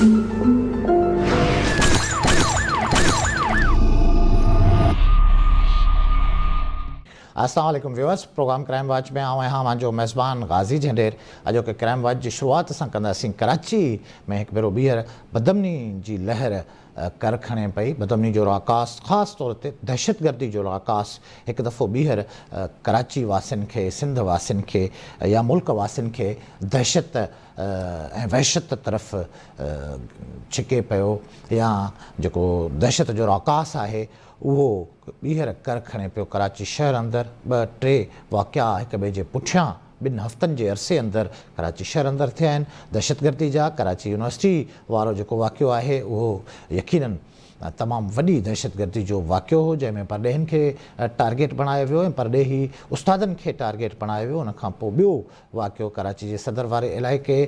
السلام عليڪم viewers programme crime watch ۾ آئون آهيان اوهان جو ميزبان غازي جهنڊير اڄوڪي ڪرائم واچ جي شروعات اسان ڪنداسين ڪراچي ۾ هڪ ڀيرو ٻيهر بدامني جي لهر ڪر کڻي پئي بدامني جو راڪاس خاص طور تي دهشتگردي جو راڪاس هڪ دفعو ٻيهر ڪراچي واسين کي سنڌ واسين کي يا ملڪ واسين کي دهشت ۽ وحشت طرف ڇڪي پيو يا جيڪو دهشت جو راڪاس آهي اهو ٻيهر ڪر کڻي پيو ڪراچي شهر اندر ٻه ٽي واقعا هڪ ٻئي جي پٺيان ٻن هفتن جي عرصي اندر ڪراچي شهر اندر ٿيا آهن دهشتگردي جا ڪراچي يونيورسٽي وارو جيڪو واقعو آهي اهو يقينن تمام وڏي دهشتگردي جو واقعو هو جنهن ۾ پرڏيهين کي ٽارگيٽ بڻايو ويو ۽ پرڏيهي استادن کي ٽارگيٽ بڻايو ويو ان کان پوء ٻيو واقعو ڪراچي جي صدر واري علائقي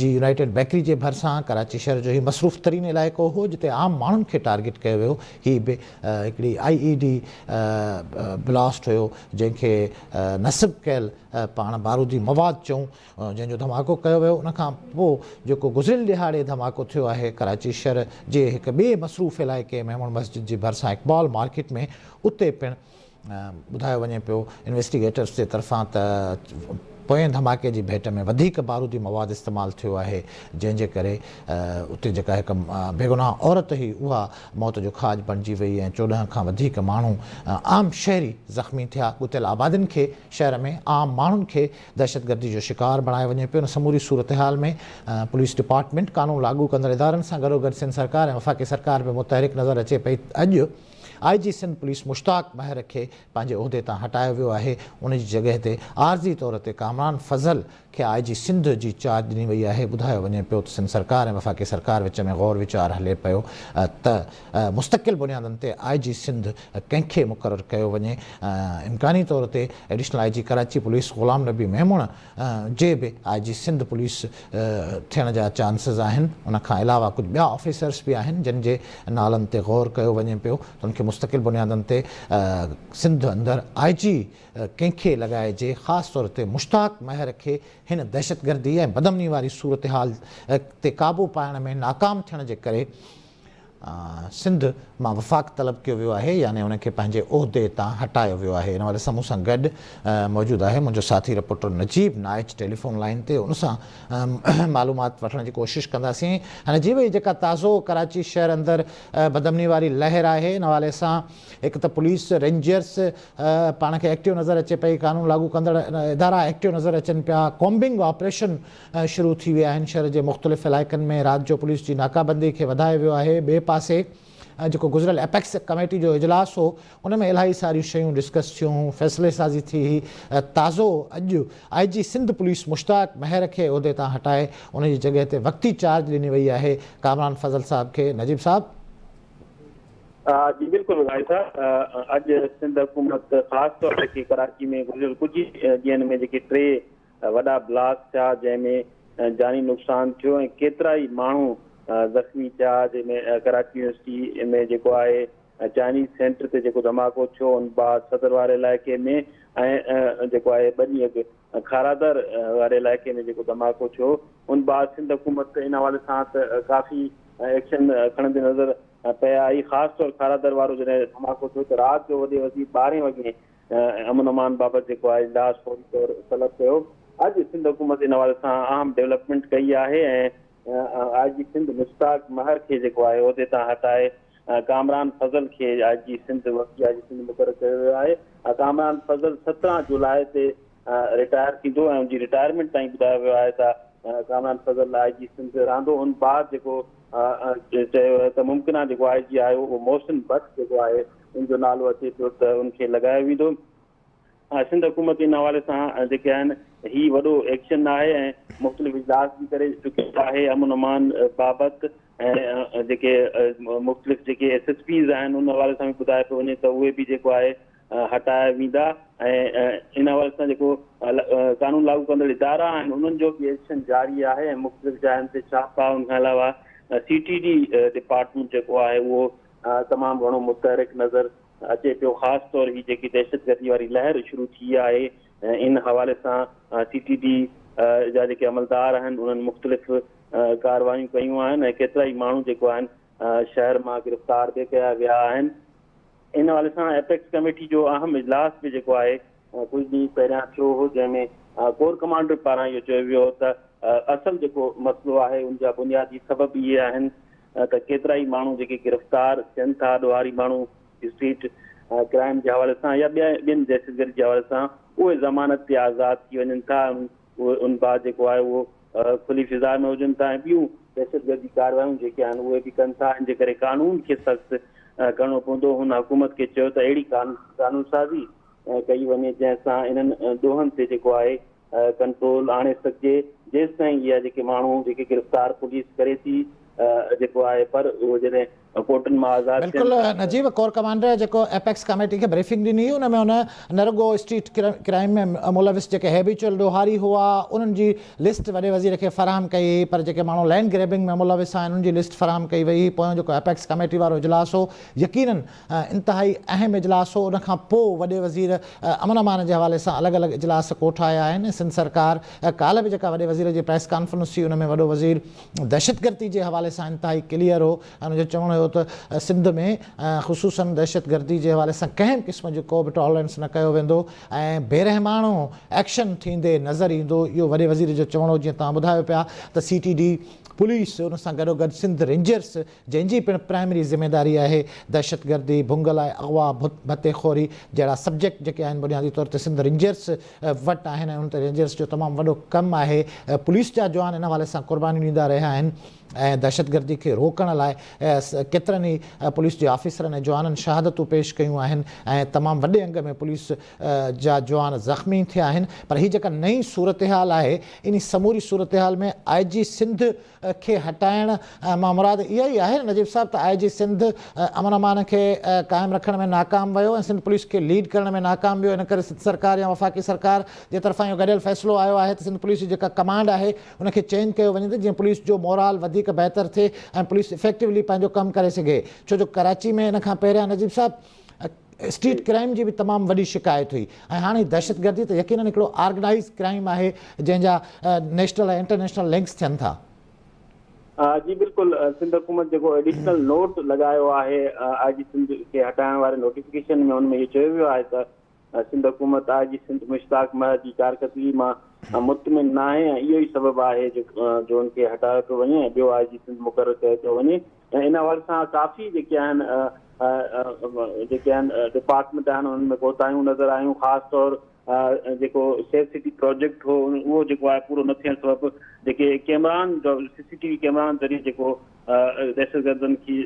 جي يونائيٽيڊ بيڪري جي ڀرسان ڪراچي شهر جو هي مصروف ترين علائقو هو جتي عام ماڻهن کي ٽارگيٽ ڪيو ويو هي به هڪڙي آئي اي ڊي بلاسٽ هيو جنهن کي نصب ڪيل پاڻ بارودي مواد چئون جنهن جو ڌماڪو ڪيو ويو ان کان پوء جيڪو گذريل ڏهاڙي ڌماڪو ٿيو آهي ڪراچي شھر جي هڪ ٻئي مصروف علائقي ميمڻ مسجد جي ڀرسان اقبال مارڪيٽ ۾ اتي پڻ ٻڌايو وڃي پيو انويسٽيگيٽرز جي طرفان ته پوئين ڌماڪي جي ڀيٽ ۾ وڌيڪ بارودي مواد استعمال ٿيو آهي جنهن جي ڪري اتي جيڪا هڪ بيگناهه عورت هئي اها موت جو کاڄ بڻجي وئي ۽ 14 کان وڌيڪ ماڻهو عام شهري زخمي ٿيا ڳتيل آبادين کي شهر ۾ عام ماڻهن کي دهشتگردي جو شڪار بڻايو وڃي پيو ان سموري صورتحال ۾ پوليس ڊپارٽمينٽ قانون لاڳو ڪندڙ ادارن سان گڏوگڏ سنڌ سرڪار ۽ وفاقي سرڪار به متحرڪ نظر اچي پئي اڄ I G Sindh police Mushtaq Mehar کي پنهنجي عهدي تان هٽايو ويو آهي، ان جي جڳهه تي عارضي طور تي ڪامران فضل کي آء جي سنڌ جي چارج ڏني وئي آهي، ٻڌايو وڃي پيو ته سنڌ سرڪار ۽ وفاقي سرڪار وچ ۾ غور ويچار هلي پيو ته مستقل بنيادن تي آء جي سنڌ ڪنهن کي مقرر ڪيو وڃي، امڪاني طور تي additional I G Karachi police Ghulam Nabi Memon جي به آء جي سنڌ پوليس ٿيڻ جا چانسز آهن ان کان علاوه ڪجهه ٻيا آفيسرس به آهن جن جي نالن تي غور ڪيو وڃي پيو ته ان کي مستقل بنيادن تي سنڌ اندر آء جي ڪنهن کي لڳائجي خاص طور تي مشتاق مهر کي هن دهشتگردي ۽ بدامني واري صورتحال تي قابو پائڻ ۾ ناڪام ٿيڻ جي ڪري سنڌ مان وفاق طلب ڪيو ويو آهي يعني ان کي پنهنجي عهدي تان هٽايو ويو آهي ان حوالي سان مون سان گڏ موجود آهي منهنجو ساٿي reporter Najeeb Naich telephone line تي ان سان معلومات وٺڻ جي ڪوشش ڪنداسين نجيب هي جيڪا تازو ڪراچي شهر اندر بدامني واري لهر آهي ان حوالي سان هڪ ته پوليس رينجرس پاڻ کي ايڪٽيو نظر اچي پئي قانون لاڳو ڪندڙ ادارا ايڪٽيو نظر اچن پيا ڪومبنگ آپريشن شروع ٿي ويا آهن، شهر جي مختلف علائقن ۾ رات جو پوليس جي ناڪابندي کي وڌايو ويو آهي، ٻئي پاسي جيڪو گذريل ايپڪس ڪميٽي جو اجلاس هو ان ۾ الاهي ساريون شيون ڊسڪس ٿيون، فيصلي سازي ٿي هئي، تازو اڄ I G Sindh police Mushtaq Mehar کي عهدي تان هٽائي ان جي جڳهه تي وقتي چارج ڏني وئي آهي ڪامران فضل صاحب کي، نجيب صاحب. جي بلڪل غازي صاحب اڄ سنڌ حڪومت خاص طور تي ڪراچي ۾ گذريل ڪجهه ئي ڏينهن ۾ جيڪي ٽي وڏا بلاسٽ ٿيا جنهن ۾ جاني نقصان ٿيو ۽ ڪيترائي ماڻهو زخمي ٿيا جنهن ۾ ڪراچي يونيورسٽي ۾ جيڪو آهي چائنيز سينٽر تي جيڪو ڌماڪو ٿيو ان بعد صدر واري علائقي ۾ ۽ جيڪو آهي ٻه ڏينهن اڳ کارادر واري علائقي ۾ جيڪو ڌماڪو ٿيو ان بعد سنڌ حڪومت ان حوالي سان ته ڪافي ايڪشن کڻندي نظر پئي آئي خاص طور کارادر وارو جڏهن ڌماڪو ٿيو ته رات جو وڏي وزير ٻارهين وڳي امن امان بابت جيڪو آهي اجلاس فوري طور طلب ڪيو. اڄ سنڌ حڪومت ان حوالي سان اهم ڊولپمينٽ ڪئي آهي ۽ آء جي سنڌ مشتاق مهر کي جيڪو آهي عهدي تان هٽائي ڪامران فضل کي آء جي سنڌ وقتي آء جي سنڌ مقرر ڪيو ويو آهي. ڪامران فضل 17 جولاء تي رٽائر ٿيندو ۽ ان جي رٽائرمينٽ تائين ٻڌايو ويو آهي ته ڪامران فضل آء جي سنڌ رهندو ان بعد جيڪو چيو ويو ته ممڪنه جيڪو آء جي آهي اهو محسن بٽ جيڪو آهي ان جو نالو اچي پيو ته ان کي لڳايو ويندو. سنڌ حڪومت ان حوالي سان جيڪي آهن هي وڏو ايڪشن آهي ۽ مختلف اجلاس به ڪري چڪي آهي امن امان بابت ۽ جيڪي مختلف جيڪي ايس ايس پيز آهن ان حوالي سان به ٻڌايو پيو وڃي ته اهي به جيڪو آهي هٽايا ويندا ۽ ان حوالي سان جيڪو قانون لاڳو ڪندڙ ادارا آهن انهن جو به ايڪشن جاري آهي ۽ مختلف جاين تي ڇاپا ان کان علاوه سي ٽي ڊي ڊپارٽمينٽ جيڪو آهي اهو تمام گهڻو متحرڪ نظر اچي پيو خاص طور هي جيڪي دهشتگردي واري لهر شروع ٿي آهي ان حوالي سان سي ٽي ڊي جا جيڪي عملدار آهن انهن مختلف ڪارروايون ڪيون آهن ۽ ڪيترائي ماڻهو جيڪو آهن شهر مان گرفتار به ڪيا ويا آهن. ان حوالي سان ايپيڪس ڪميٽي جو اهم اجلاس به جيڪو آهي ڪجهه ڏينهن پهريان ٿيو هو جنهن ۾ ڪور ڪمانڊر پاران اهو چيو ويو هو ته اصل جيڪو مسئلو آهي ان جا بنيادي سبب اهي آهن ته ڪيترائي ماڻهو جيڪي گرفتار ٿين ٿا ڏوهاري ماڻهو اسٽريٽ ڪرائم جي حوالي سان يا ٻين دهشتگردي جي حوالي سان اهي ضمانت تي آزاد ٿي وڃن ٿا اهي ان بعد جيڪو آهي اهو کلي فضا ۾ هجن ٿا ۽ ٻيون دهشتگردي ڪارروايون جيڪي آهن اهي به ڪن ٿا ان جي ڪري قانون کي سخت ڪرڻو پوندو. هن حڪومت کي چيو ته اهڙي قانون سازي ڪئي وڃي جنهن سان انهن ڏوهن تي جيڪو آهي ڪنٽرول آڻي سگهجي جيستائين اها جيڪي ماڻهو جيڪي گرفتار پوليس ڪري ٿي جيڪو آهي پر اهو جڏهن ڪورٽن مان آزاد ٿين. بلڪل نجيب ڪور ڪمانڊر جيڪو ايپيڪس ڪميٽي کي بريفنگ ڏني ان ۾ هن نه رڳو اسٽريٽ ڪرائيم ۾ ملوث جيڪي هيبيچوئل ڏوهاري هئا انهن جي لسٽ وڏي وزير کي فراهم ڪئي هئي پر جيڪي ماڻهو لينڊ گريبنگ ۾ ملوث آهن انهن جي لسٽ فراهم ڪئي وئي هئي پويون جيڪو ايپيڪس ڪميٽي وارو اجلاس هو يقينن انتهائي اهم اجلاس هو ان کان پوء وڏي وزير امن امان جي حوالي سان الڳ الڳ اجلاس ڪوٺايا آهن سنڌ سرڪار ڪالهه به جيڪا وڏي وزير جي پريس ڪانفرنس ٿي ان ۾ وڏو وزير دهشتگردي جي حوالي سان انتهائي ڪليئر هو ۽ ان جو چوڻ هيو ته سنڌ ۾ خصوصن دهشتگردي جي حوالي سان ڪنهن به قسم جو ڪو به ٽالرنس نه ڪيو ويندو ۽ بيرحماڻو ايڪشن ٿيندي نظر ايندو اهو وڏي وزير جو چوڻ هو جيئن توهان ٻڌايو پيا ته سي ٽي ڊي پوليس ان سان گڏوگڏ سنڌ رينجرس جنهن جي پڻ پرائمري ذميداري آهي دهشتگردي ڀنگ لاء اغوا ڀتي خوري جهڙا سبجيڪٽ جيڪي آهن بنيادي طور تي سنڌ رينجرس وٽ آهن ۽ ان تي رينجرس جو تمام وڏو ڪم آهي پوليس جا جوان ان حوالي سان قربانيون ڏيندا رهيا آهن ۽ دهشتگردي کي روڪڻ لاء ڪيترن ئي پوليس جي آفيسرن ۽ جوانن شهادتون پيش ڪيون آهن ۽ تمام وڏي انگ ۾ پوليس جا جوان زخمي ٿيا آهن پر هي جيڪا نئين صورتحال آهي انهي سموري صورتحال ۾ آء جي سنڌ کي هٽائڻ مان مراد اها ئي آهي نه نجيب صاحب ته آء جي سنڌ امن امان کي قائم رکڻ ۾ ناڪام ويو ۽ سنڌ پوليس کي ليڊ ڪرڻ ۾ ناڪام ويو ان ڪري سنڌ سرڪار يا وفاقي سرڪار جي طرفان اهو گڏيل فيصلو آيو آهي ته سنڌ پوليس جي جيڪا ڪمانڊ آهي ان کي چينج ڪيو وڃي ته جيئن پوليس جو مورال وڌيڪ بهتر ٿئي ۽ پوليس افيڪٽولي پنهنجو ڪم ڪري سگهي ڇو جو ڪراچي ۾ ان کان پهريان نجيب صاحب اسٽريٽ ڪرائيم جي به تمام وڏي شڪايت هئي ۽ هاڻي دهشتگردي ته يقينن هڪڙو آرگنائيز ڪرائيم آهي جنهن جا نيشنل ۽ انٽرنيشنل لنڪس ٿين ٿا. جي بلڪل سنڌ حڪومت جيڪو ايڊيشنل نوٽ لڳايو آهي آء جي سنڌ کي هٽائڻ واري نوٽيفڪيشن ۾ ان ۾ اهو چيو ويو آهي ته سنڌ حڪومت آء جي سنڌ مشتاق مهر جي ڪارڪردگي مان مطمئن ناهي ۽ اهو ئي سبب آهي جو ان کي هٽايو پيو وڃي ۽ ٻيو آء جي سنڌ مقرر ڪيو پيو وڃي ۽ ان حوالي سان ڪافي جيڪي آهن جيڪي آهن ڊپارٽمينٽ آهن انهن ۾ ڪوتاهيون نظر آيون خاص طور جيڪو سيف سٽي پروجيڪٽ هو اهو جيڪو آهي پورو نه ٿيڻ سبب جيڪي ڪيمران سي سي ٽي وي ڪيمران ذريعي جيڪو دهشتگردن کي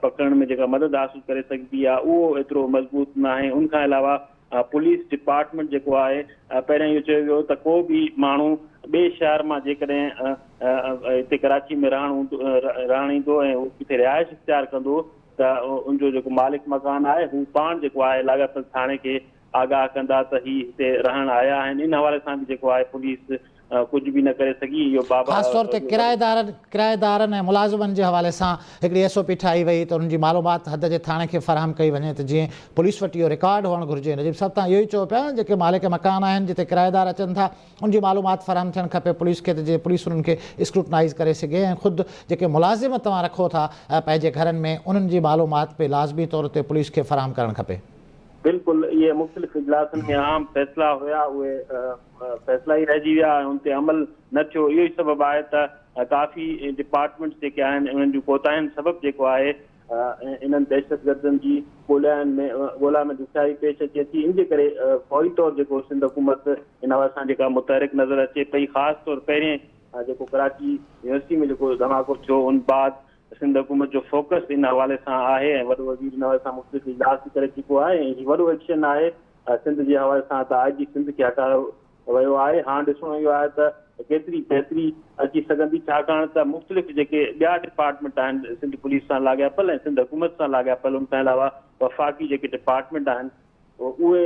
پڪڙڻ ۾ جيڪا مدد حاصل ڪري سگهبي آهي اهو ايترو مضبوط ناهي ان کان علاوه پوليس ڊپارٽمينٽ جيڪو آهي پهريان اهو چيو ويو ته ڪو به ماڻهو ٻئي شهر مان جيڪڏهن هتي ڪراچي ۾ رهڻ رهڻ ايندو ۽ هو ڪٿي رهائش اختيار ڪندو ته ان جو جيڪو مالڪ مڪان آهي هو پاڻ جيڪو آهي لاڳاپيل ٿاڻي کي آگاهه ڪندا ته هي هتي رهڻ آيا آهن ان حوالي سان به جيڪو آهي پوليس ڪجهه به نه ڪري سگهي اهو بابا خاص طور تي ڪرائيدارن ڪرائيدارن ۽ ملازمن جي حوالي سان هڪڙي ايس او پي ٺاهي وئي ته انهن جي معلومات حد جي ٿاڻي کي فراهم ڪئي وڃي ته جيئن پوليس وٽ اهو رڪارڊ هئڻ گهرجي نجيب صاحب توهان اهو ئي چئو پيا نه جيڪي مالڪ مڪان آهن جتي ڪرائيدار اچن ٿا ان جي معلومات فراهم ٿيڻ کپي پوليس کي ته جيئن پوليس انهن کي اسڪروٽنائيز ڪري سگهي ۽ خود جيڪي ملازم توهان رکو ٿا پنهنجي گهرن ۾ انهن جي معلومات به لازمي طور تي پوليس کي فراهم ڪرڻ کپي. بلڪل اهي مختلف اجلاسن ۾ اهم فيصلا هيا اهي فيصلا ئي رهجي ويا ۽ ان تي عمل نه ٿيو اهو ئي سبب آهي ته ڪافي ڊپارٽمينٽس جيڪي آهن انهن جون ڪوتاهين سبب جيڪو آهي انهن دهشتگردن جي ڳولائن ۾ ڳولا ۾ ڏکيائي پيش اچي ٿي ان جي ڪري فوري طور جيڪو سنڌ حڪومت ان حوالي سان جيڪا متحرڪ نظر اچي پئي خاص طور پهرين جيڪو ڪراچي يونيورسٽي ۾ جيڪو ڌماڪو ٿيو ان بعد سنڌ حڪومت جو فوڪس ان حوالي سان آهي ۽ وڏو وزير ان حوالي سان مختلف اجلاس به ڪري چڪو آهي ۽ هي وڏو ايڪشن آهي سنڌ جي حوالي سان ته آء جي سنڌ کي هٽايو ويو آهي هاڻ ڏسڻو اهو آهي ته ڪيتري بهتري اچي سگهندي ڇاڪاڻ ته مختلف جيڪي ٻيا ڊپارٽمينٽ آهن سنڌ پوليس سان لاڳاپيل ۽ سنڌ حڪومت سان لاڳاپيل ان کان علاوه وفاقي جيڪي ڊپارٽمينٽ آهن اهي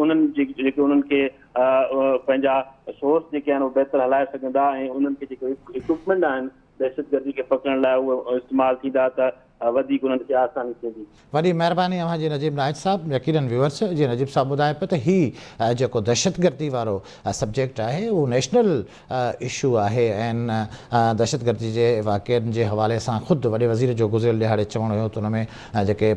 انهن جيڪي انهن کي پنهنجا سورس جيڪي آهن اهي بهتر هلائي سگهندا ۽ انهن کي جيڪي اڪوپمينٽ آهن دهشتگردي کي پڪڙڻ لاء اهي استعمال ٿيندا ته وڌيڪ انهن کي آساني ٿيندي. وڏي مهرباني اوهان جي نجيب نائچ صاحب يقينن ويورس جيئن نجيب صاحب ٻڌائي پيو ته هي جيڪو دهشتگردي وارو سبجيڪٽ آهي اهو نيشنل اشو آهي ۽ دهشتگردي جي واقعن جي حوالي سان خود وڏي وزير جو گذريل ڏهاڙي چوڻ هيو ته ان ۾ جيڪي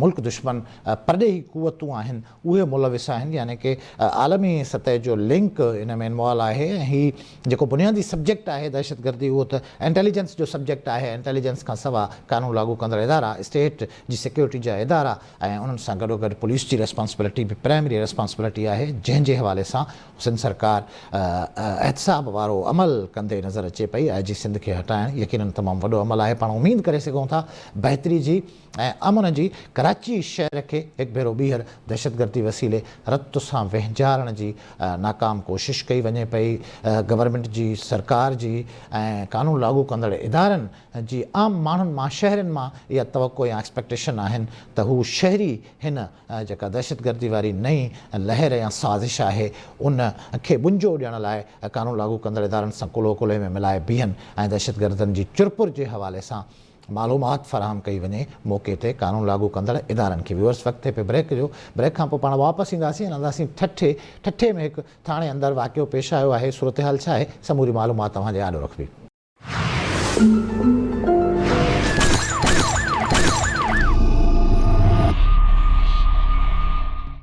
ملڪ دشمن پرڏيهي قوتون آهن اهي ملوث آهن يعني ڪي عالمي سطح جو لنڪ ان ۾ انوالو آهي ۽ هي جيڪو بنيادي سبجيڪٽ آهي دهشتگردي اهو ته انٽيليجنس جو سبجيڪٽ آهي انٽيليجنس کان سوا قانون لاڳو ڪندڙ ادارا اسٽيٽ جي سيڪيورٽي جا ادارا ۽ انهن سان گڏوگڏ پوليس جي ريسپانسبلٽي به پرائمري ريسپانسبلٽي آهي جنهن جي حوالي سان سنڌ سرڪار احتساب وارو عمل ڪندي نظر اچي پئي آء جي سنڌ کي هٽائڻ يقينن تمام وڏو عمل آهي پاڻ اميد ڪري سگهون ٿا بهتري جي ۽ امن جي ڪراچي شهر کي هڪ ڀيرو ٻيهر دهشتگردي وسيلي رت سان وهنجارڻ جي ناڪام ڪوشش ڪئي وڃي پئي، گورنمينٽ جي سرڪار جي ۽ قانون لاڳو ڪندڙ ادارن جي عام ماڻهن مان شهرين مان اها توقع يا ايڪسپيڪٽيشن آهن ته هو شهري هن جيڪا دهشتگردي واري نئين لهر يا سازش آهي ان کي ٻنجو ڏيڻ لاء قانون لاڳو ڪندڙ ادارن سان ڪلهو ڪلهي ۾ ملائي بيهن ۽ دهشتگردن جي چرپر جي حوالي سان معلومات فراهم ڪئي وڃي موقعي تي قانون لاڳو ڪندڙ ادارن کي ويورس وقت ٿئي پيو بريڪ جو بريڪ کان پوء پاڻ واپس اينداسين هلنداسين ٺٽي ٺٽي ۾ هڪ ٿاڻي اندر واقعو پيش آيو آهي صورتحال ڇا آهي سموري معلومات اوهان جي آڏو رکبي.